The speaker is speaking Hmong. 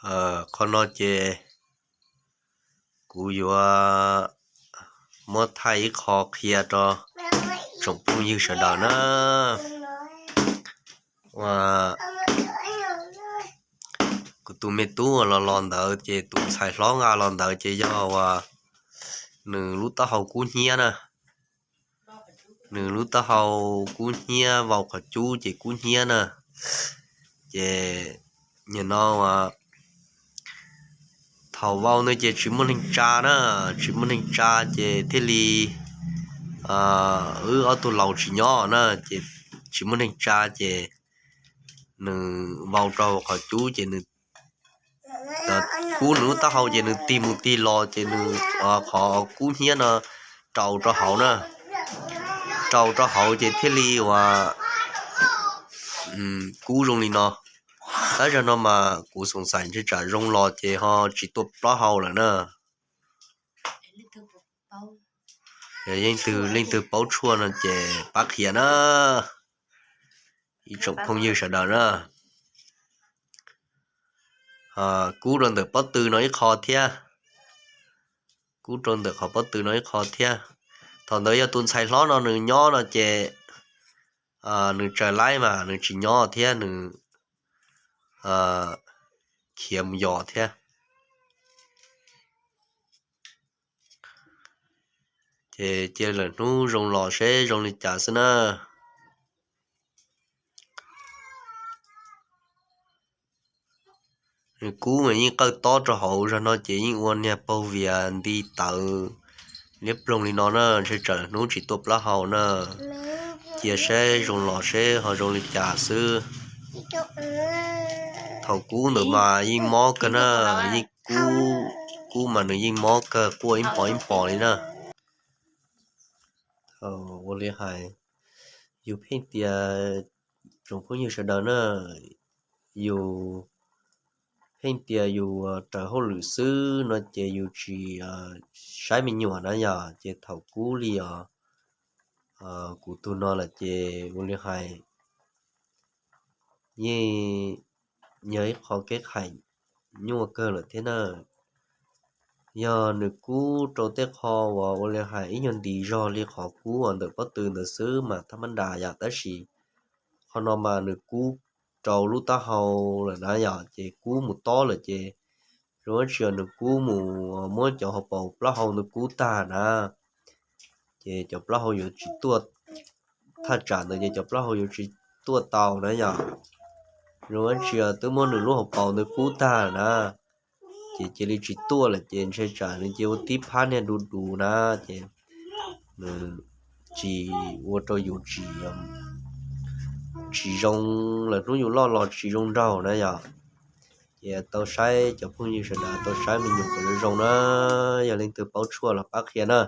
Qhov no ces kuv yuav muab thaij ib qho qhia rau tsoom phooj ywg sawv daws na. Kuv tus me tub uas los los ntawd ces tus ntxhais hlob nqa los ntawd ces yog uas nws lub taub hau kub hnyiab na. Nws lub taub hau kub hnyiab, vau qhov cub ces kub hnyiab na. Ces nim no thaum vau no ces tsis muaj neeg tsa na, tsis muaj neeg tsa ces thiaj li wb ob tug laus tsis nyob na, ces tsis muaj neeg tsa ces nws vau rau qhov cub ces nws kub nws lub taub hau ces nws tig mus tig los ces nws qhov kub hnyiab no rau rau hauv na, rau rau hauv ces thiaj li uas kub zoo li no. Tab zaum no mas kuv xoom xaim ntshe tsam zoo los ces ho tsis tuaj plaub hau lawm na. Yog leej twg, leej twg paub tshuaj no ces pab qhia na, ib tsoom phooj ywg sawv daws na. Kub rau ntawm pob tw no ib qho thiab, kub rau ntawm qhov pob tw no ib qho thiab. Thaum ntawd yog tus ntxhais hlob no nws nyob no ces nws tsaws laib mas nws tsis nyob thiab, nws khiav mus yos thiab. Ces cia lwm hnub zoo los seb zoo li cas xwb na. Nws kub mas yeej qawj tob rau hauv, zag no ces yeej ua niag paug vias nti tawv liab ploog li no na, ntshe tsam lwm hnub tsis tuaj plaub hau na. Cia saib zoo los seb ho zoo li cas xwb. Thaum kub ntawd mas yeej mob kawg na, yeej kub, kub mas nws yeej mob kawg, quaj ib npos ib npos li na. Thaum ua li hais, yus pheej tias, tsoom phooj ywg sawv daws na, yus pheej tias yus raws hauj lwm xwb no ces yus tsis saib me nyuam na yom, ces thaum kub li os, kuv tus no lawm ces ua li hais yeej yog ib qho kev khaim nyuaj kawg lawm thiab na. Yog nws kub rau tej qho uas ua li hais ib nyuag ntis zog li qhov kub uas ntawm pob tw ntawd xwb mas thaj mab nras yom, tab sis qhov no mas nws kub rau lub taub hau lawm na yom, ces kub mus tob lawm ces zoo dab tsi nws kub mus muab cov hauv paus plaub hau ntawd kub tag na, ces cov plaub hau yuav tsis tuaj, thaj tsam ntawd ces cov plaub hau yuav tsis tuaj tau na yom. Zoo dab tsi twb muab nws lub hauv paus ntawd kub tag na, ces cia li tsis tuaj lawm ces ntshe tsam nws cia ua tib phab niag du du na, ces nws tsis ua rau yus tsis, tsis zoo, lwm hnub yus loj los tsis zoo nraug na yom. Ces tau saib cov phooj ywg sawv daws tau saib me nyuam kom zoo zoo na, yog leej twg paub tshuaj los pab qhia na.